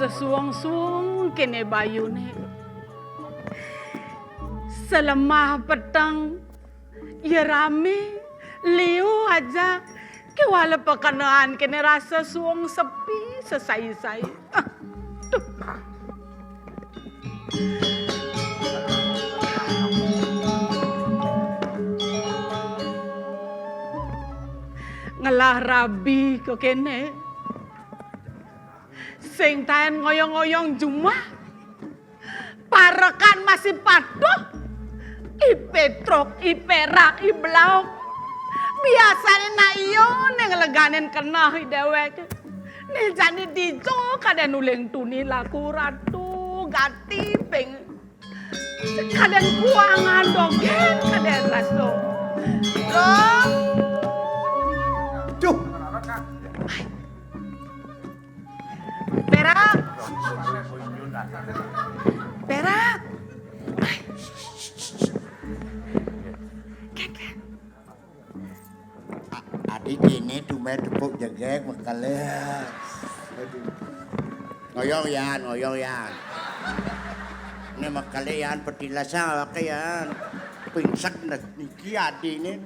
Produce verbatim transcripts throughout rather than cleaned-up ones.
Sesuwung-suwung kéné bayuné. Salemah peteng, ya ramé, liu aja. Kéwala pakenehan kéné rasa suwung sepi, sesai-sai. Ah, duh. Ngelah rabi kéné. Sing taén ngoyong-ngoyong jumah. Parekan masih patuh. I Pétruk, i Pérak, i Blauk. Biasané nak iya ning leganin keneh i déwék. Né jani dija kadén uling tuni laku ratu gati ping. Kadén kuangan dogén kadén rasa. Loh. Duh. Pérak. Pérak. Kékén. A-, adi kéné dumé tepuk jegég mekelé. Aduh. Ngoyong yan, ngoyong yan. Né mekelé yan, petilasan awaké yan. Pingsek né-, niki adiné.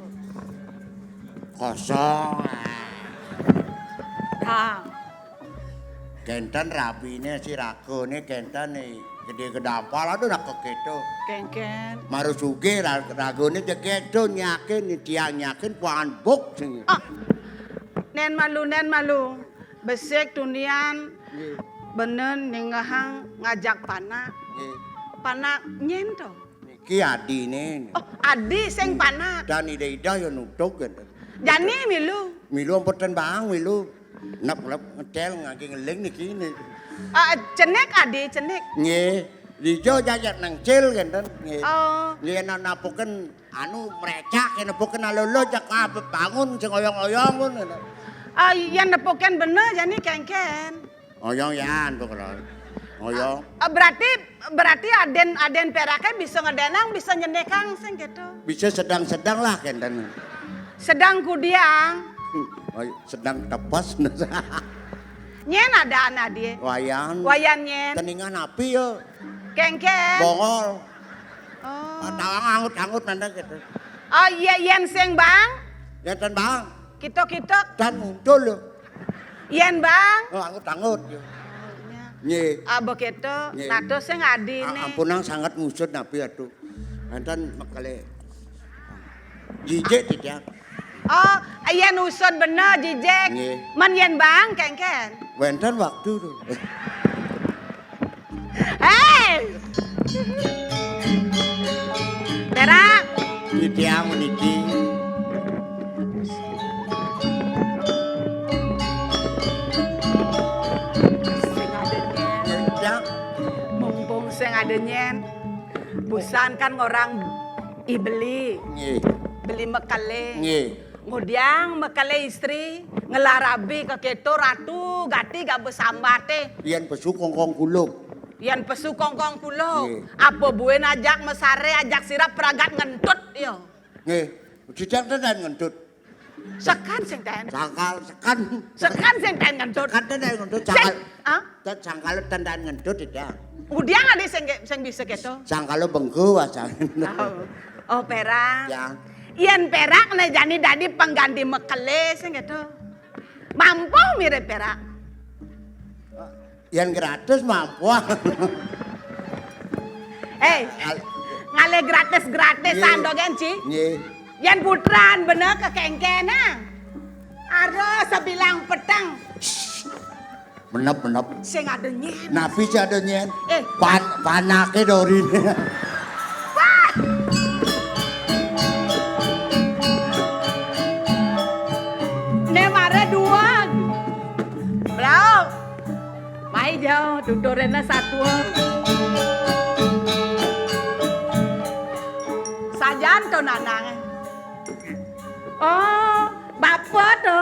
Kosong. Ah. Kénten rabiné si ragané kénten né gedé gedampal aduh nak kéto. Kénkén. Maru sugih ra-, ragané jegég to nyakin, tiang nyakin kuangan buk sing. Ah. Nén malu, nén malu. Besik tunian. Nggih. Bener ningehang ngajak panak. Nggih. Panak nyén to. Niki adiné. Oh, adi sing panak. Dan ida-ida ya nutug kénten. Jani milu. Milu ampun ten baang milu. Nep-nep ngecél ngangge ngeling niki né. Ah, cenik adi, cenik. Nggih. Dija jajak nengcil kénten. Nggih. Oh. Nggih, yen napuken anu mrecak, yen napuken alolo jak, ah, bangun sing oyong-oyong pun. Ah, yen nepuken bener jani kénkén. Oyong yan, pokoknya. Oyong. Ah, berarti, berarti aden, aden Peraké bisa ngedénang, bisa nyenikang sing gitu. Bisa sedang-sedang lah kénten. Sedang kudiang. Hmm, oh, sedang tepes. Nyén adaan adie. Wayan. Wayan nyén. Teningan api ya. Kénkén. Bongol. Oh. Tawang angut-angut nanda gitu. Oh iya, yén sing bang. Yén ten bang. Kituk-kituk. Dan muncul lho. Yén bang. Oh, angut-angut ya. Nggih. Ah, begitu. Nggih. Nah, terus sing adi A-, nih. Ampunang sangat ngusut nabi aduh. Enten mekele. Jijik tidak? Oh, yén usut bener jijik. Nggih. Men yén bang kénkén. Wénten waktu tuh. Héi. Perak. Titiang meniki. Sing ada nyén. Ya. Mumpung sing ada nyén. Busan kan orang i beli. Nggih. Beli mekele. Nggih. Ngudiang mekele istri, ngelah rabi kekéto ratu, gati gak besambaté. Yén pesu kongkong kuluk. Yén pesu kongkong kuluk. Nggih. Apa buin ajak mesaré, ajak sirap pragat ngentut, ya. Nggih. Jijang tenan ngentut. Sekan sing ten. Sangkal, sekan. Sekan sing ten ngentut. Sekan tenan ngentut, sing, sangkal. Ah? Ten sangkal tenan ngentut, ya. Ngudiang adi sing, sing bisa kéto. Sangkal bengku, asal. Oh. Oh, perak. Ya. Yén perak né jani dadi pengganti mekele sing kéto. Mampu mirip perak. Yén gratis mampu. Héi, al- ngalih gratis-gratisan. Nggih. To, Gen, Ci? Nggih. Yén putran bener kekéngkénang. Arep sebilang peteng. Menep, menep. Sing ada nyén. Napi sing ada nyén? Eh. Pan-, panaké doriné. Wah. Né mara duwag. Blauk. Mai jauh, tuturéna satua. Sajan to nanang. Oh, bapa to.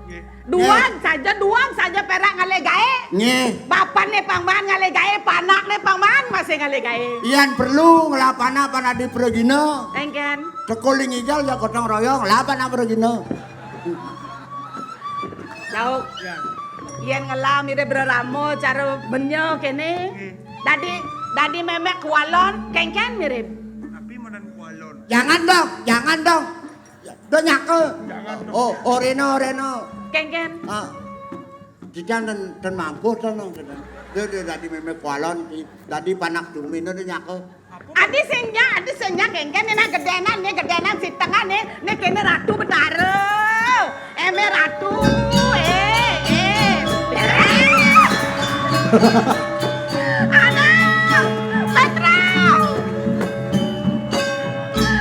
Nggih. Duwag saja, duwag saja perak ngalih gaé. Nggih. Bapané pangman ngalih gaé, panakné pangman masih ngalih gaé. Yén perlu ngelah panak panak di Pragina. Éngkén. Teko ling igal ya gotong royong, ngelah panak Pragina. Jauh. Ya. Yén ngelah mirip rerama cara benya kéné. Nggih. Dadi, dadi mémé kualon, kéngkén mirip. Napi menen kualon? Jangan dong, jangan dong. Do nyaka. Jangan dong. Oh, orena, orena. Kéngkén. Ah. Titiang ten, ten mampuh to, nang, ten. Dia, dia dadi mémé kualon, di-, dadi panak dumina, dia nyaka. Adi sing nyak, adi sing nyak, kéngkén, né gedénan, né gedénan sitengan, né, né kéné Ratu Betara. Émé Ratu, eh, eh. Aduh, Petra.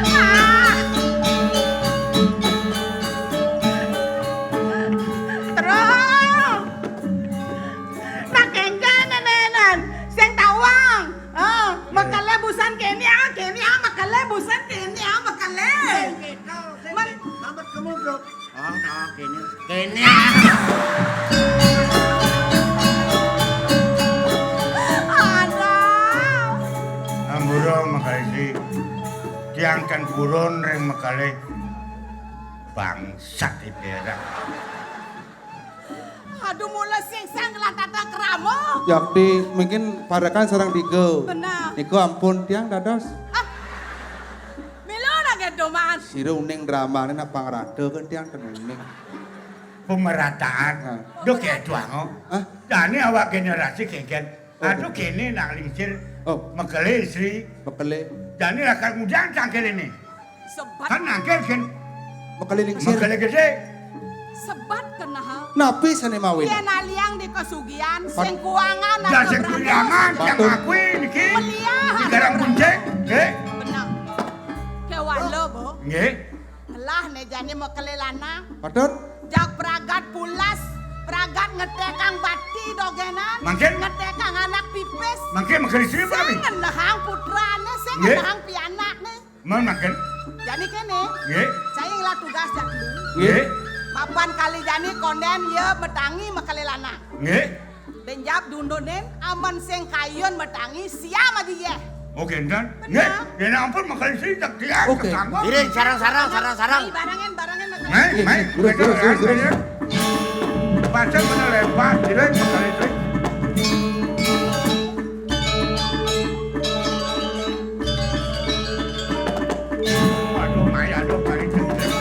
Ah. Terus. Nah, kéngkén, nénénan. Sing tawang. Ah, mekelé busan kéné, ah, kéné, ah, mekelé busan kéné, ah, mekelé. Sing kéto, sing Men- kéto. Amat kemuduk. Ah, ah, kéné. Kéné, ah. Aduh. Ampura, Makaisi. Tiang ten purun ring mekelé. Bangsat iki ora. Aduh, mula sing sang ngelah tata krama. Yakti, mungkin parekan sareng tiga. Benar. Niku ampun tiang dados. Ah. Mila lagi doman. Sira uning dramané nak pangrada kan tiang ten uning. Pemerataan. Nah. Duh, kéto, oh. Hah? Jani awak generasi kéngkén. Oh. Aduh, kéné nak lingsir. Oh. Mekelé istri. Mekelé. Jani lakar ngudang cangkir ini. Sebat. Kan nangkil, gén. Mekelé lingsir. Mekelé gedé. Sebat keneh. Napi sané mawin? Yén aliang di kasugihan, Pat- sing kuangan. Ya, sing kuangan, yang Patut. Ngakui niki. Meliah. Di garang kuncing, nggih. Bener. Kéwala, Bu. Nggih. Ngelah né jani mekelé lanang. Patut. Jak pragat pulas, pragat ngetékang bati dogénan. Mangkin? Ngetékang anak pipis. Mangkin mekelé sira, Pak. Sing ngenehang putrané, sing nggih. Ngenehang pianakné. Mon mangkin? Jani kéné. Nggih. Saya ngelah tugas jak lu. Nggih. Mapan kali jani kondén ya metangi mekelé lanang. Nggih. Dénjap dundunin amen sing kayun metangi siam aja yéh. Oké, énten. Bener. Nggih, yén ampun mekelé sira cek tiang. Oké. Kesanggup. Iring, sarang, sarang, sarang, sarang. Mai, barengin, barengin mekelé. Mai, mai. Terus, terus, terus, terus. Pacén bener lepas, iring mekelé sira. Waduh, maya, aduh, kali jeng-jeng.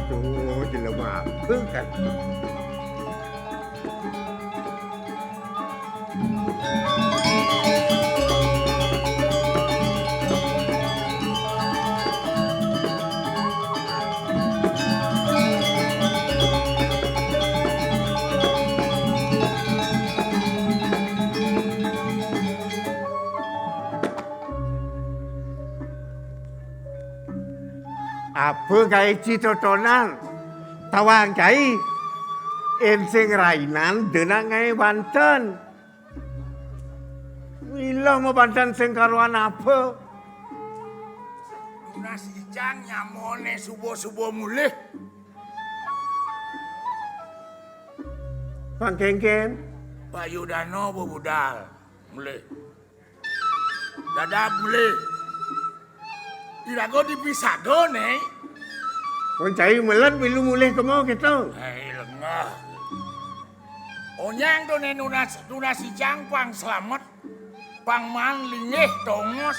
Oh, jelema apa kan? Apa gaé citotonan? Tawang cai, ensing rainan deuna ngaé banten. Ilang mah banten sing karuan apa? Nunas ijang nyamoné subuh-subuh mulih. Pangkéngkén. Bayu Dano bebudal. Mulih. Dadab mulih. Iraga dipisaga, Né. Mun cai meled milu mulih kema kéto. Héi, lengeh. Onyang to né nunas, nunas ijang pang slamet, pang maan linggih tongos,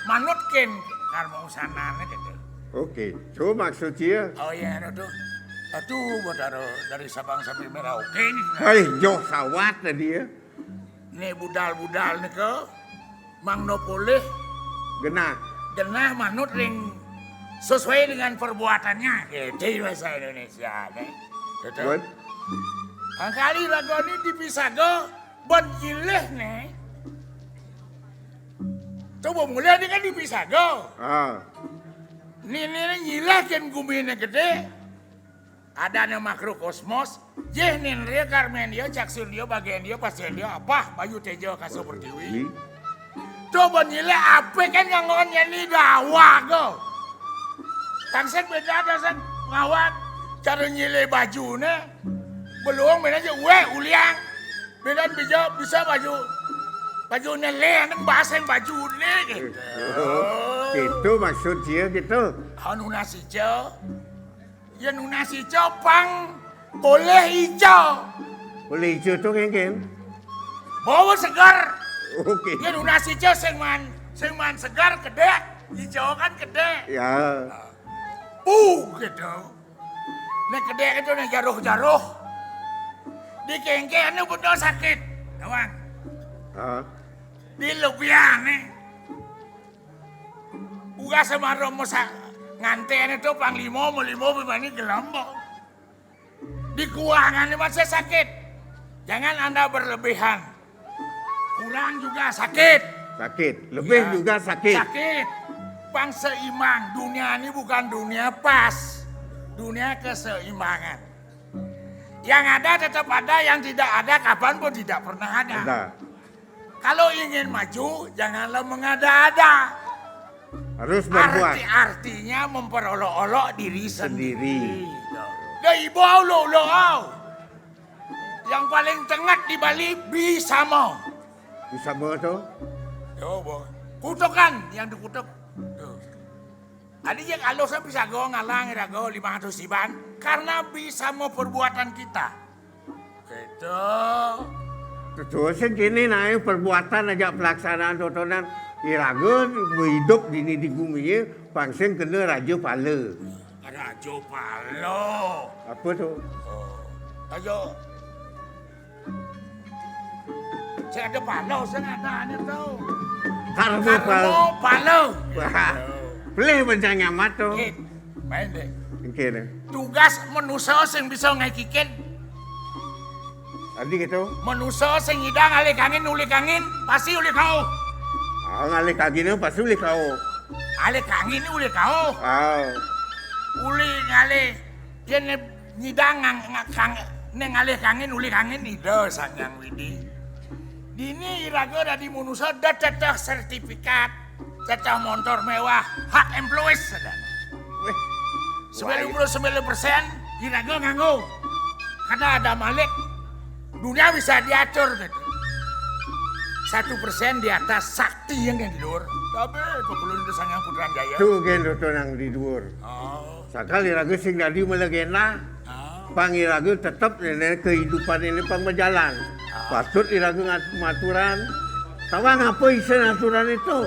manut kén karma usanané kéto. Oké, to maksud sia. Oh iya, aduh. Aduh, Batara dari Sabang sampai Merauke ini. Héi, joh sawat tadi ya. Né budal-budal nika mangda polih genah. Genah manut ring sesuai dengan perbuatannya. Gitu bahasa Indonesia, né. Betul. Angkali ragané dipisaga ban nyilih, né. Coba mulih dia kan dipisaga. Ah. Né, né, né nyilih kén guminé gedé. Adané makrokosmos, jih néndria, karmendria, caksundria, bagéndria, pasendria, apah, bayu, téja, akasa, pertiwi. Hmm. Coba nyilih apé kén nganggon nyén dawa ko. Tansén béda, tansén ngawat. Cara nyilih bajuné, beluung béda ja uéh uliang. Béda bisa, bisa baju, bajuné lé, ané basang bajuné gitu. Oh, gitu maksud sia gitu. Anu nasi, Cok. Yén nunas ica pang polih ica. Polih ica to kénkén? Bawa seger. Oké. Yén nunas ica sing maan, sing maan seger kedék, ica kan kedék. Ya. Pu gitu. Né kedék itu né jaruh-jaruh. Di kénkén anu benda sakit. Tawang. Hah? Di lebihan né. Ugas mara masa nganténé to panglima, malima bebani gelem. Di kuangan masih sakit. Jangan Anda berlebihan. Kurang juga sakit. Sakit. Lebih juga sakit. Sakit. Pang seimbang. Dunia ini bukan dunia pas. Dunia keseimbangan. Yang ada tetap ada, yang tidak ada kapanpun tidak pernah ada. Ada. Kalau ingin maju, janganlah mengada-ada. Harus berbuat. Arti-artinya memperolok-olok diri sendiri. Sendiri. Dah ibu au lo, lo au. Yang paling tengat di Bali, Bisama. Bisama to? Yo, bo. Kutukan yang dikutuk. Tuh. Adi yang alusnya bisa go ngalang iraga lima ratus iban karena bisa mau perbuatan kita. Gitu. Terus gini naik perbuatan aja pelaksanaan tontonan iraga hidup dini di bumi ya pang sing kena raja pala. Raja pala. Apa tu? Oh. Raja Sing ada pala, sing ada anu tau. Karma pala. Karma pala. Wah. Pelih bencang amat tu. Eh, main deh. Engké deh. Tugas manusa sing bisa ngaé kikin. Adi gitu. Manusa sing nyidang ngalih kangin, ulih kangin, pasti ulih kauh. Ah, ngalih kangin pasti ulih kauh. Ngalih kangin ulih kauh. Ah. Ulih ngalih Yén né nyidang ngang-, ngang-, kang-, né ngalih kangin, ulih kangin Ida Sang Hyang Widi. Dini iraga dadi manusa da teteh sertifikat, teteh montor mewah, hak employees ada. Wéh, sembilan puluh sembilan persen iraga nganggo. Kada ada malik, dunia bisa diatur gitu. Satu persen di atas sakti yang di luar. Tapi kebelum itu Sang Hyang Putrajaya. Tuh gén tuh nang di luar. Oh. Sakali raga sing dadi malegenda, ah, pang iraga tetep néné kehidupan ini pang berjalan. Ah. Patut iraga ngat-, maturan. Tawang apa isin aturan itu?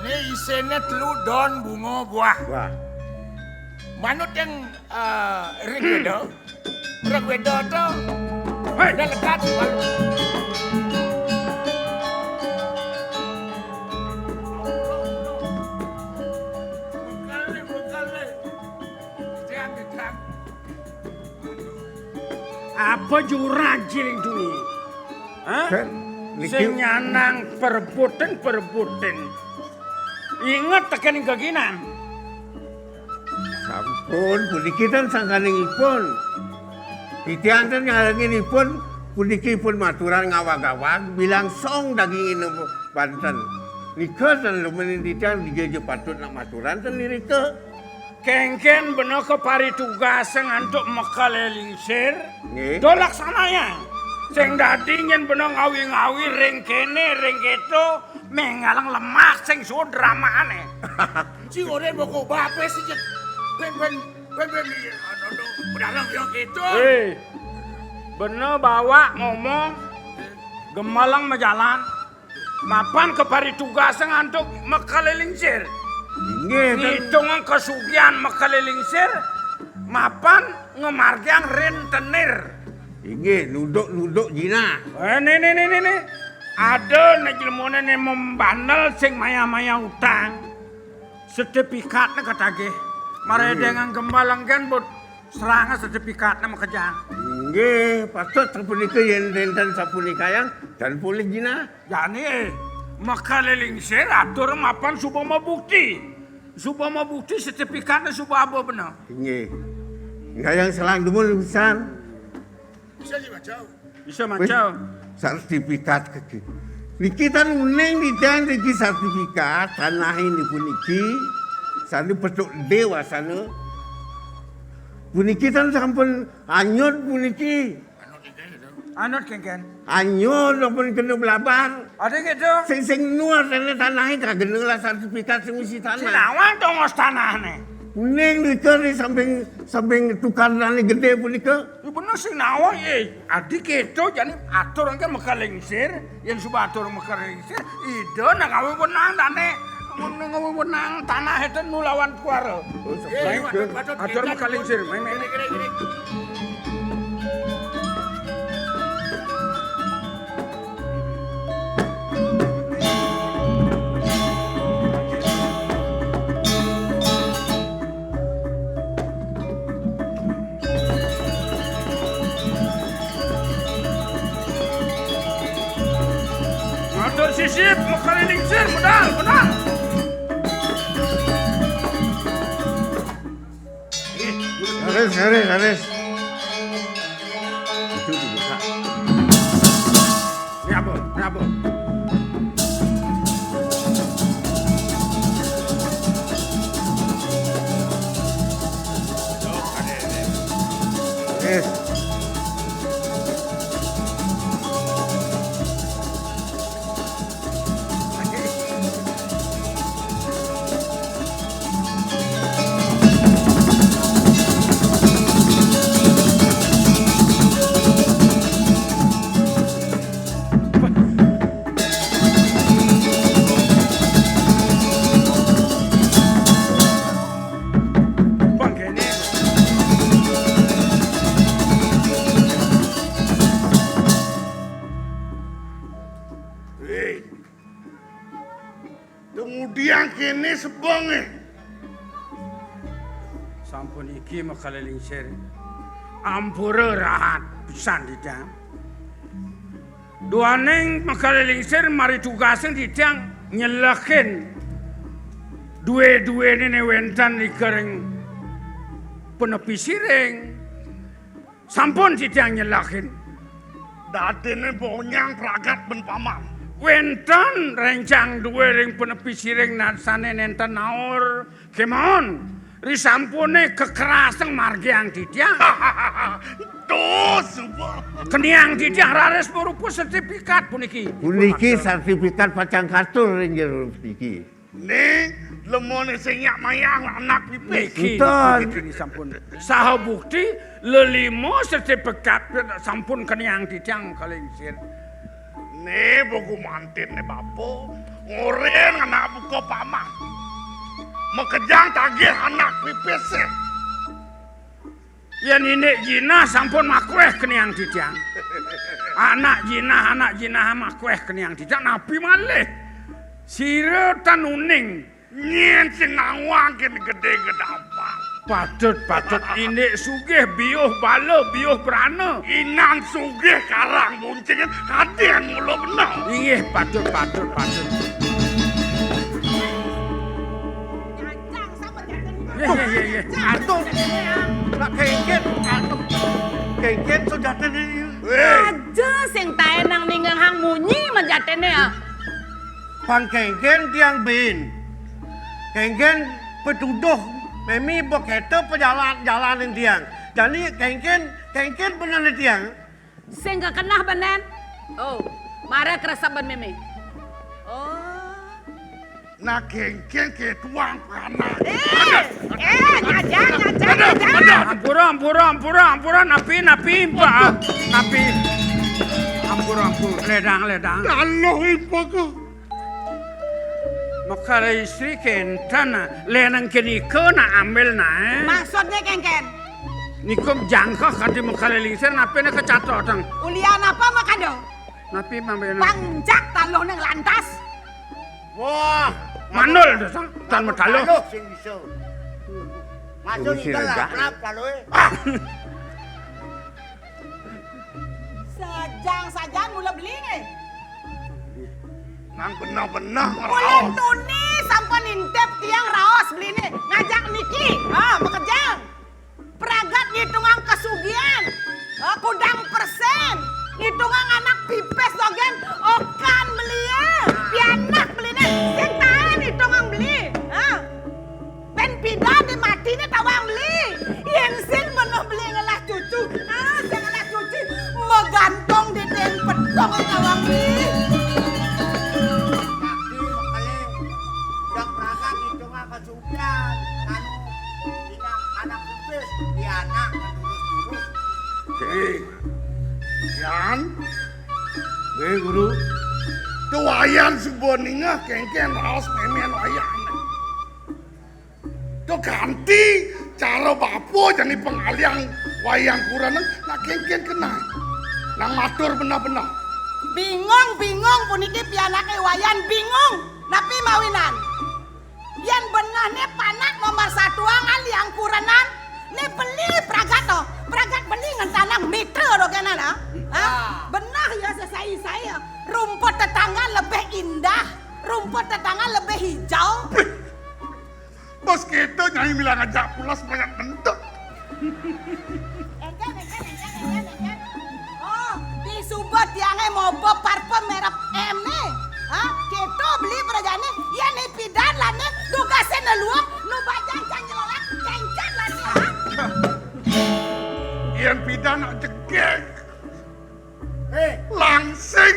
Ini isinnya telu daun bunga buah. Wah. Manut yang, eh, Rig Weda. Rig Weda to. Hei. Dah lekat malu. Apa jurang ciring tuni? Hah? Kan, niki sing nyanang perebutin, perebutin. Inget tekan geginan. Sampun, puniki ten sangkaning ipun. Titiang ten ngalengin ipun, puniki ipun maturan ngawag-awag, bilang song dagingin banten. Nika ten lumenin titiang dija ja patut nak maturan ten irika. Kengken bena kaparitugasang antuk Mekele Lingsir. Nggih. Do laksanayang. Sing dadi nyen bena ngawi-ngawi ring kene, ring keto, menggalang lemak sing suud ramane. Ci ore boko bape sih, Cek. Ben, ben, ben, ben, iya, aduh, aduh, bedalang ya gitu. Eh, bena bawa ngomong, gemeleng majalan. Mapan kaparitugasang antuk Mekele Lingsir. Inggih, ten- ngitungang kasugihan Mekele Lingsir, mapan ngamargiang rentenir. Inggih, nuduk-nuduk jinah. Eh, ne, ne, ne, ne, ne. Ada ne jelmane ne membandel sing maya-maya utang. Sertifikatne katagih. Maredengang gembal engken, but seranga sertifikatne makejang. Inggih, patut sapunika yen nenten sapunikayang, tan polih jinah. Jani, eh, Mekele Lingsir atur mapan suba mabukti. Suba mabukti sertifikatne suba aba bena. Inggih. Ngayang selang dumun pisan. Bisa dibaca. Bisa maca. Wis, sertifikat kaki. Niki tan uning titiang niki sertifikat tanahe niki puniki. Sane petuk dewasana. Puniki tan sampun anyut puniki. Anut kengken. Anyut sampun kena blabar. Ada gitu. Sing, sing nuar tene tanahe kagena lah sertifikat sing misi tanah. Sinawan tongos tanahne. Uning nika di samping, samping tukar tani gede punika. Ya bener sing nawon, eh. Adi keto jani atur engke Mekele Lingsir, yen suba atur Mekele Lingsir, ida nang ngawe wenang dane. Mun ngawe wenang tanah itu nulawan kuara. Oh, eh, patut, patut, atur Mekele Lingsir, main, main. Gini, gini, gini. Matur sisip, Mekele Lingsir, medal, medal. Laris, laris, laris. Itu dibuka. Ini apa? Ini apa? Oke. Kemudian kene sebenge. Sampun iki Mekele Lingsir. Ampura rahat pisan titiang. Duaning Mekele Lingsir mari tugasing titiang nyelehin due-duene ne wenten ika ring penepi siring. Sampun titiang nyelehin. Dadene bonyang pragat ben paman. Wenten rencang due ring penepi siring narsane nenten naur kemawon. Risampune kekeraseng margiang titiang. Dos, suba. Keniang titiang raris marupa sertifikat puniki. Puniki sertifikat pacang katur ring jero puniki. Ning, lemone sing nyak mayang anak pipis. Niki, enten. Niki sampun. Saha bukti lelima sertifikat sampun keniang titiang Mekele Lingsir. Ne bogu mantin ne bapa, ngoren anak buka paman. Makejang tagih anak pipis. Yén indik jinah sampun makuéh keniang titiang. Anak jinah, anak jinah makuéh keniang titiang, napi malih? Sira tan uning. Nyén sing nawang kén gedé gedabang. Patut, patut, indik sugih biuh bala, biuh brana. Inan sugih karang buncingin kadén mula beneh. Inggih, patut, patut, patut. Nggih, nggih, nggih, nggih. Aduh, nak kéngkén, aduh. Kéngkén sujatiné. Wéh. Aja sing taén nang ningalin munyi majatiné, ah. Pang kéngkén tiang buin. Kéngkén pituduh mémé ba kéto pajalan-jalanin tiang. Jani kéngkén, kéngkén benehné tiang. Sing kakeneh benehné. Oh, mara kresep ban mémé. Oh. Nah, kéngkén kéto anak. Eh, eh, ngajak, ngajak, ngajak. Ampura, ampura, ampura, ampura, napi, napi, Pak? Napi? Ampura, ampura, ledang, ledang. Taluh, Pak. Makala istri kénten, lénang kénika nak ambil naé. Maksudné kéngkén? Nikum jangkah kanti makala lingsir, napiné kacatotang? Ulian apa makada? Napi mambéna? Pangcak taluhné lantas. Wah, mandul to, Sang. Tan mataluh. Taluh sing bisa. Masuk ikel laprap taluhé. Ah. Sajang-sajang mula beli nggih. Nang beneh-beneh. Mula tuni sampun intip tiang raos beliné. Ngajak niki. Ha, makejang. Pragat ngitungang kasugihan. Ha, kudang persén. Ngitungang anak pipis dogén. Okan beliné. Pianak beliné. Sing taén ngitungang beli. Ha. Bén pidan di matiné tawang beli. Yén sing beneh beli ngelah cucu. Ah, sing ngelah cucu. Magantung di dén petong tawang beli. Kaki makeling. Dak pragat ngitungang kasugihan. Anu, dina anak pipis, di anak, durus-durus. Oké. Yan. Nggih, Guru. To Wayan suba ningeh kéngkén raos mémén Wayan. To kanti cara bapa jani pangaliang Wayan Kurenan, nak kéngkén keneh. Nang matur beneh-beneh. Bingung, bingung puniki pianaké Wayan, bingung. Napi mawinan? Yén benehné panak nomor satuang aliang Kurenan, né beli pragat to. Pragat beli ngentanang mitra dogénan, ha? Ha? Beneh ya sesai-sai ya. Rumput tetangga lebih indah, rumput tetangga lebih hijau. Bos kéto Nyai mila ngajak pulas banyak bentuk. Éngkén, éngkén, éngkén, éngkén, éngkén. Oh, disuba tiangé moba parfum merek M né. Ha? Kéto beli prajani, yén né pidan lan né tugasé neluak, nu bajang cang nyelolak, céncét lan né, ha? Yén pidan nak jegég. Eh. Langsing.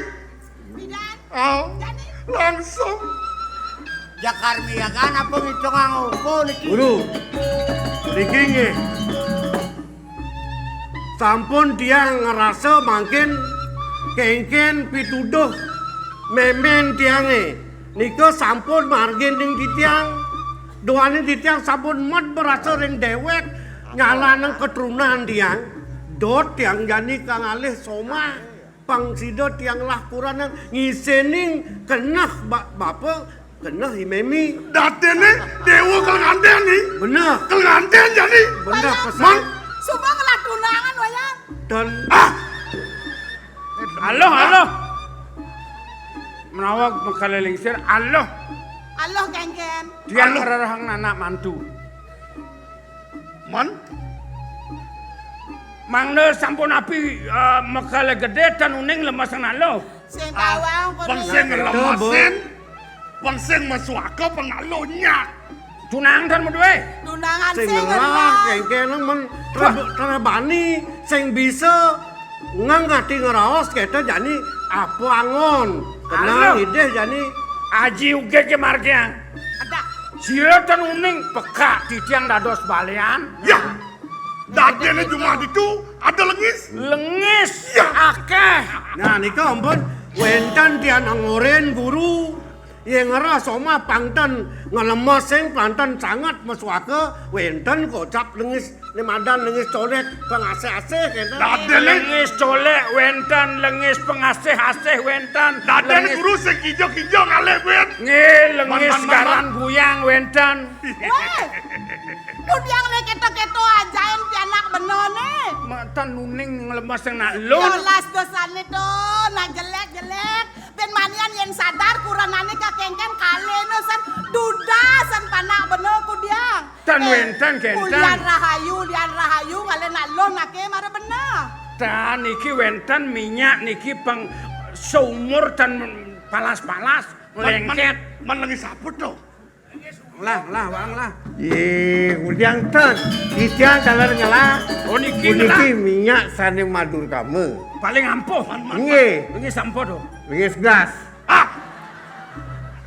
Pidan. Oh, jani. Langsung. Jakar miyagan apa ngitungang uku niki? Guru, niki nggih. Sampun tiang ngrasa mangkin kéngkén pituduh mémén tiangé. Nika sampun margining titiang. Duaning titiang sampun med marasa ring déwék nyalanang katrunan tiang. Dot tiang jani kang alih somah. Pang sida tiang lah kurenan ngisening keneh ba-, bapa, keneh i mémé. Dadiné déwa kal ngandén ni. Beneh. Kal ngandén jani. Beneh pesan. Mang. Suba ngelah tunangan, Wayan. Dan ah. Aluh, aluh. Menawa makala lingsir, aluh. Aluh kéngkén. Tiang ngrerehang anak mantu. Man? Mangda sampun api, eh, makala gedé tan uning lemes nalo. Sing tawang pun sing lemesin, pun sing masuaka, pun nalo nyak. Tunang tan madué. Tunangan sing ngelah, kéngkén men trebe-, trebani, sing bisa ngangati ngraos kéto jani apa angon. Kenal idih jani. Aji ugé ké margiang. Ada. Sira tan uning pekak titiang dados balian. Ya. Dadiné jumah ditu ada lengis. Lengis. Ya. Akéh. Nah, nika ampun wénten tiang angorin guru. Yén ngrereh somah pang ten nglemesin, pang ten sanget masuaka, wénten kocap lengis Né madan Lengis Colék, pangasih-asih kénten. Dadéné Lengis Colék wénten, Lengis pangasih-asih wénten. Dadéné Lengis guru sing kinjo-kinjo ngalih, Bén. Nggih, Lengis Man, man, man, man. Garan Guyang wénten. Wéh! Kudiang né kéto-kéto ajaén pianak bener né. Matan nuning nglemes sing nak lun. Yolas dosané to, nak jelék-jelék. Bén manian yén sadar kurenané kakéngkén kaléna san duda san panak bener kudiang. Tan wénten kénten. Ulian rahayu, ulian rahayu ngalih nak lun aké mara bener. Tan niki wénten minyak niki pang seumur tan palas-palas. Man, man, ngléngkét. Man Lengis apa to? Lah, lah, wang lah. Yé, kudiang tan. Titiang taler ngelah. Oh, niki puniki ngelah. Minyak sané madurkama. Paling ampuh. Man, man. Nggih. Lengis ampuh to. Lengis gas. Ah!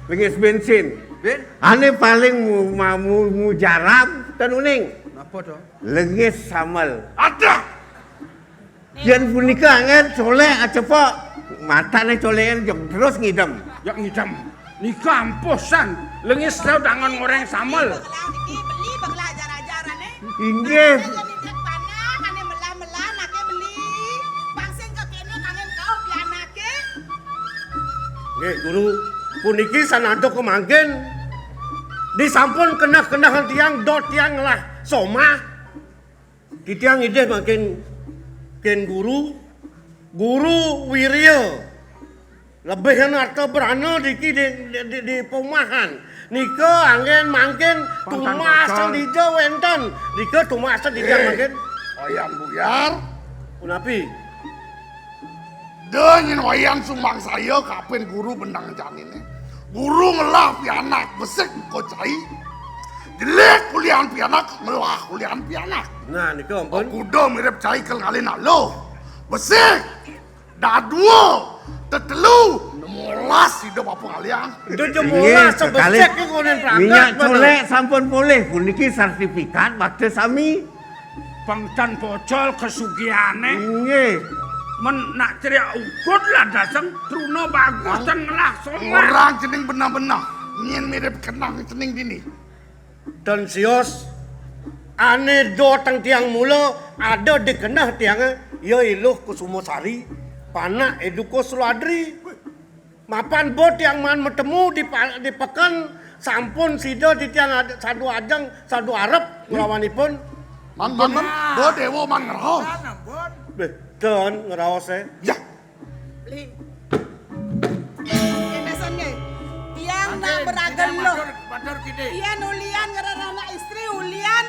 Lengis bénsin. Bén? Ané paling mu-, ma-, mu-, mujarab tan uning. Napa to? Lengis samel. Adah! Yén punika anggén colék acepok. Matané colékan jog terus ngidem. Jog ngidem. Nika ampuh san. Lengis sadangan ngoréng samel. Beli, beli, beli, ajar-ajaran, eh. Inggih. Ané nitih panah, ané melah-melah, naké beli. Pang sing kakéné kanggén kauh pianaké. Nggih, Guru. Puniki sanada kemangkin. Disampun keneh-keneh tiang, dot tiang ngelah somah. Titiang idih mangkin kén Guru, Guru Wirya. Lebihan arta brana diki di, di, di, di perumahan. Nika anggén mangkin tumasan dija wénten. Nika tumasan dija mangkin. Wayang Buyar. Punapi? Da nyén wayang sumangsaya kapin guru bendang janiné. Guru ngelah pianak besik ko cai. Jelék ulian pianak, ngelah ulian pianak. Nah, nika ampun. Kuda mirip cai kel ngalih nak luh. Besik. Dadua. Tetelu. Molas sida bapa ngaliang. Ida je molas sebesik ki konen pragat. Minyak colék sampun polih. Puniki sertifikat bakta sami. Pang tan pocol kesugihané. Inggih. Men nak cerik ukud lah daseng truna bagus tan ngelah somah. Orang cening benah-benah. Nyén mirip kenang cening dini. Tan sios ané dotang tiang mula ada di keneh tiangé, ya Iluh Kusumasari, panak Edukus Suladri. Mapan bo tiang maan matemu di pa-, di peken, sampun sida titiang ad-, sadu ajeng, sadu arep nglawanipun. Man, man, man, bo déwa man ngraos. Béh, ten ngraos, eh. Ya. Beli. Kéné san nggih. Tiang nak beragen luh. Yén ulian ngrereh anak istri, ulian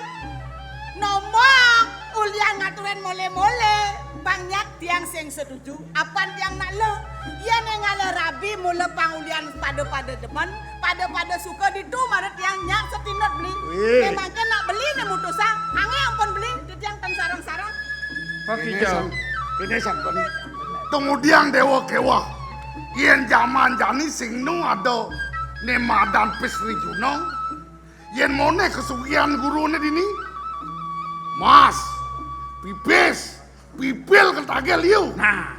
nombok, ulian ngaturin molé-molé. Pang nyak tiang sing setuju. Apan tiang nak luh, yén ngalih rabi mula pang ulian pada-pada demen, pada-pada suka ditu mara tiang nyak setinut beli. Wih. Memangké nak beli né mutusang, angé ampun beli, titiang tan sareng-sareng. Pak Kéné Ijau. San-, kéné sampun. Tumudiang déwa kéweh. Yén jaman jani sing nu ada né madan Pis Rijuna, yén monéh kesugihan guruné dini, mas, pipis, pipil ketagih liu. Nah.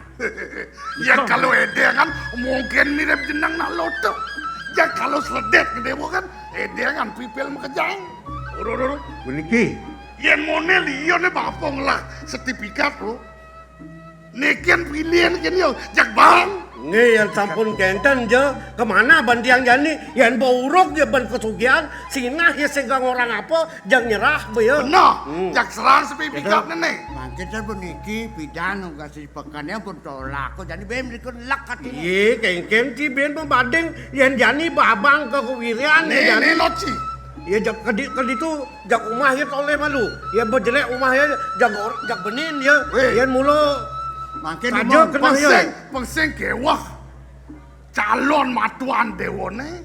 Ya kalau édéngan mungkin mirip jeneng nak loto. Ya kalau sledét gedé kan édéngan pipil makejang. Uru, uru, uru. Puniki. Yén monéh liu né bapa ngelah sertifikat lo. Nikin pilihan kén yo, jak bang. Nggih, yén sampun kénten ja, kemana ban tiang jani? Yén ba uruk ya ban kesugihan, sinah ya sing kang orang apa, jak nyerah ba ya. Beneh, hmm. Jak serang sertifikatné né. Mangkin puniki pidan nungkasi pekané pun tolak kok jani bén mrika lek atiné. Iya, kéngkén ti bén pembading yén jani babang ka kewirian né, ya jani. Né, Loci. Ya jak kedi, kedi tu jak umah ya toleh malu. Ya bejelek umah ya jak or-, jak benin ya. Wéh. Yén mula mangkin saja keneh ya. Pengsing, pengsing kéweh. Calon matuan déwané,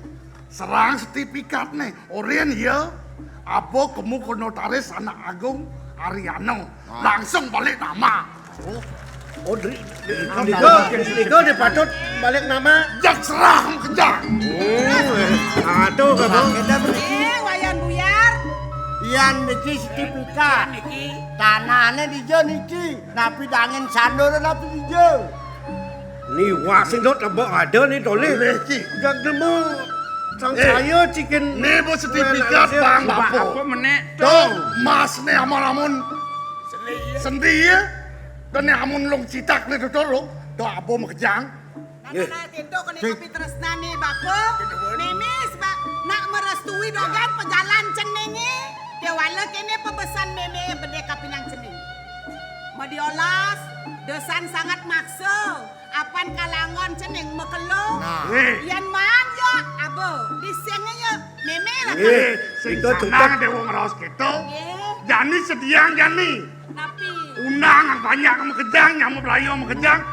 serang sertifikatné, orén ya, apa kemu ke notaris Anak Agung Ariano, ah. Langsung balik nama. Oh, oh, dri-, dri-, dri-, dri-, dri-, dipatut balik nama. Jak serah makejang. Oh, aduh, kamu. Eh, Wayan Buyar. Yan niki sertifikat. Niki. Tanahné dija niki. Napi dangin sandur napi dija. Ni wah sing dot lebok ada ni tolih. Boleh, Ci. Jak nemu. Sang saya cikin. Né bos sertifikat bang bapo. Apa menek? Tuh, mas né amun-amun sendi ya. Dan né amun long citak né tutur lo. Tuh abo makejang. Nah, nah, nah, tento kéné kapitresnan né bapa. Mémé sebab nak merestui dogan pejalan ceningé. Déwala kéné pebesan mémé bedé kapinang cening. Madiolas, desan sangat maksa. Apan kalangan cening makelo. Nah. Yén maan ya, aba, disengé ya, mémé lah. Sing sanang dé wong raos kéto. Jani sediang jani. Napi? Undang banyak makejang, nyamuk belayu makejang.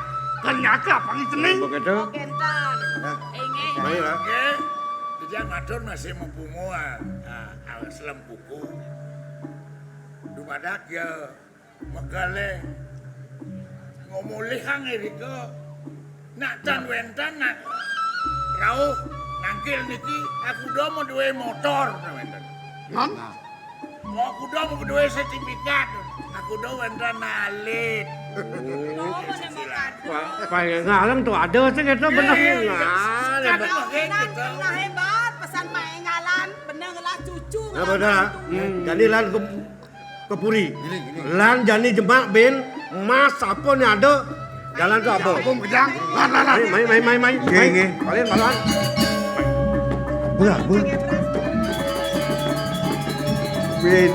Kenyaka pangi cening. Begitu. Oh, kénten. Nah. Inggih. Baiklah. Nggih. Dijak matur masih mempunguan. Nah, awas lem buku. Dumadak ya. Megalé ngomolihang irika nak tan wénten nak rauh nangkil niki aku do mau duwe motor nak wénten. Hah? Mau aku do mau duwe sertifikat aku do wénten alit. Paling ngalang tuh ada sih gitu bener. Nah, hebat pesan main ngalan bener lah cucu. Nah, bener. Jadi lan ke puri. Lan jani jemak bin mas apa né ada jalan tu apa? Apa mejang? Lan lan lan. Mai mai mai mai mai. Nggih nggih. Kalian malan. Belah belah. Bin